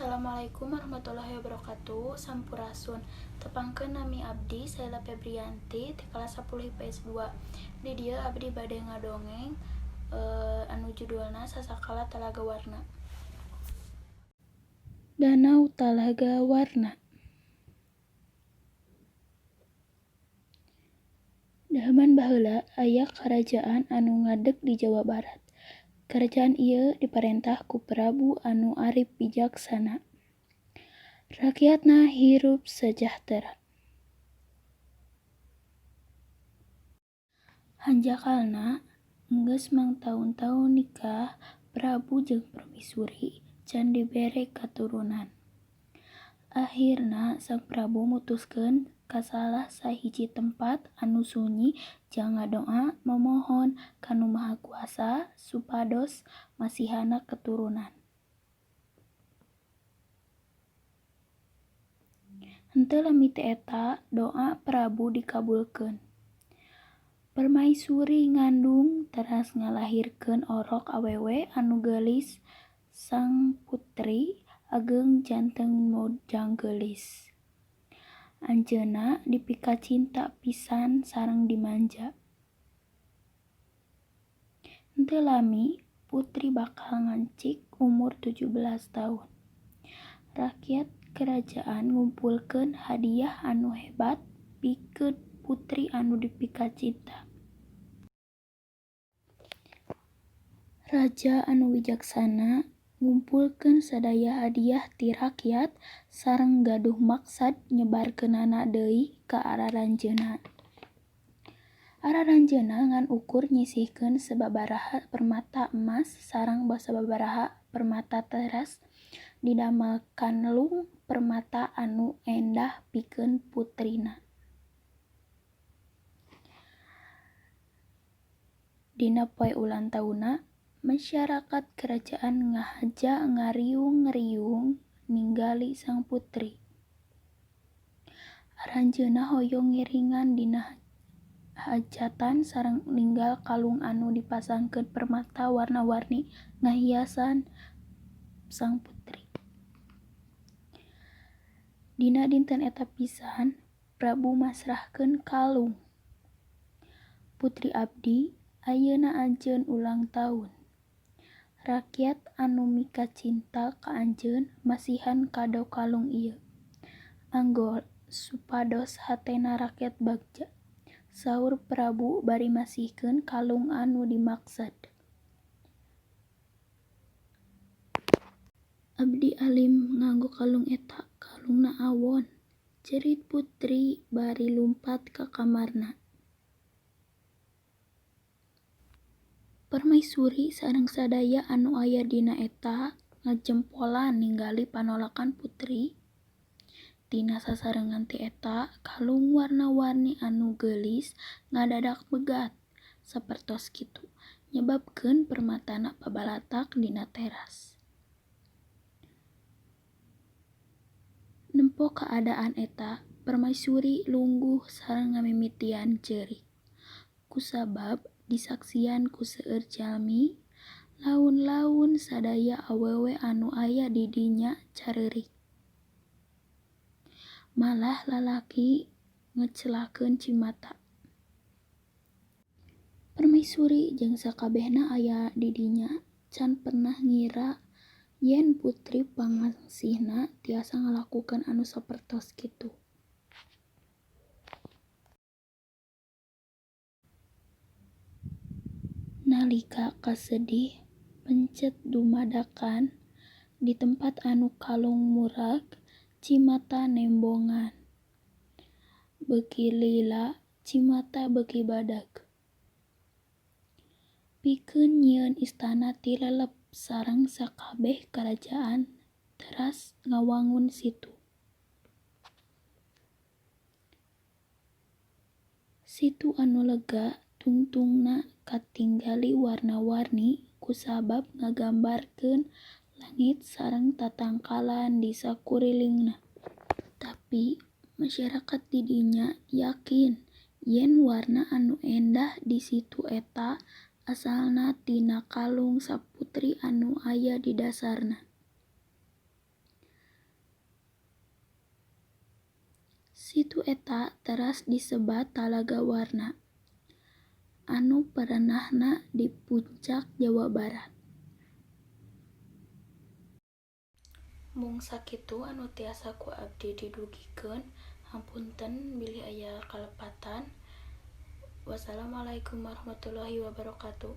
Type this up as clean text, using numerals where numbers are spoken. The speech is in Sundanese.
Assalamualaikum warahmatullahi wabarakatuh. Sampurasun. Tepangkeun, nami abdi Saila Febrianti ti kelas 10 IPS 2. Di dieu abdi bade ngadongeng anu judulna Sasakala Talaga Warna. Danau Talaga Warna. Jaman baheula aya karajaan anu ngadeg di Jawa Barat. Karajaan ieu diparentah ku Prabu anu arif bijaksana. Rakyatna hirup sajahtera. Hanjakalna, enggeus mangtaun-taun nikah, Prabu jeung permaisuri can dibere katurunan. Ahirna sang Prabu mutuskeun ka salah sahiji tempat anu sunyi jang ngadoa momohon ka Nu Maha Kuasa supados masihanna katurunan. Henteu lami ti eta, doa Prabu dikabulkeun. Permaisuri ngandung teras ngalahirkeun orok awewe anu geulis. Sang putri ageng janten mojang geulis. Anjeunna dipikacinta pisan sareng dimanja. Henteu lami, putri bakal ngancik umur 17 taun. Rakyat karajaan ngumpulkeun hadiah anu hebat pikeun putri anu dipikacinta. Raja anu wijaksana ngumpulkeun sadaya hadiah ti rakyat sareng gaduh maksad nyebarkeunana deui ka araranjeunna. Araranjeunna ngan ukur nyisihkeun sababaraha permata emas sareng sababaraha permata teras didamel kalung permata anu endah pikeun putrina. Dina poe ulang taunna, masyarakat karajaan ngahaja ngariung-riung ninggali sang putri. Aranjeunna hoyong ngiringan dina hajatan sareng ninggal kalung anu dipasangkeun permata warna-warni ngahiasan sang putri. Dina dinten eta pisan, Prabu masrahkeun kalung. "Putri abdi, ayeuna anjeun ulang taun. Rakyat anu mikacinta ka anjeun masihan kado kalung ieu. Anggo supados hatena rakyat bagja," saur Prabu bari masihkeun kalung anu dimaksad. "Abdi alim nganggo kalung eta, kalungna awon," jerit putri bari lumpat ka kamarna. Permaisuri sareng sadaya anu aya dina eta ngajempolan ninggali panolakan putri. Tina sasarengan ti eta, kalung warna-warni anu geulis ngadadak megat sapertos kitu, nyebabkeun permatana babalatak dina teras. Nempo kaadaan eta, permaisuri lungguh sareng ngamimitian ceurik. Kusabab disaksian ku seueur jalmi, laun-laun sadaya awewe anu aya di dinya careurik. Malah lalaki ngecelakeun cimata. Permaisuri jeung sakabehna aya di dinya can pernah ngira yen putri pangangsihna tiasa ngalakukeun anu sapertos kitu. Nalika kasedih pencet dumadakan di tempat anu kalung murag, cimata nembongan. Beuki lila cimata beuki badag. Pikeun nyieun istana ti lelep sareng sakabeh karajaan teras ngawangun situ. Situ anu lega tungtungna katinggali warna-warni kusabab ngagambarkeun langit sareng tatangkalan di sakurilingna. Tapi masyarakat di dinya yakin yen warna anu endah di situ eta asalna tina kalung saputri anu aya di dasarna. Situ eta teras disebat Talaga Warna anu perenahna di Puncak, Jawa Barat. Mung sakitu anu tiasa ku abdi didugikeun hapunten bilih aya kalepatan. Wassalamualaikum warahmatullahi wabarakatuh.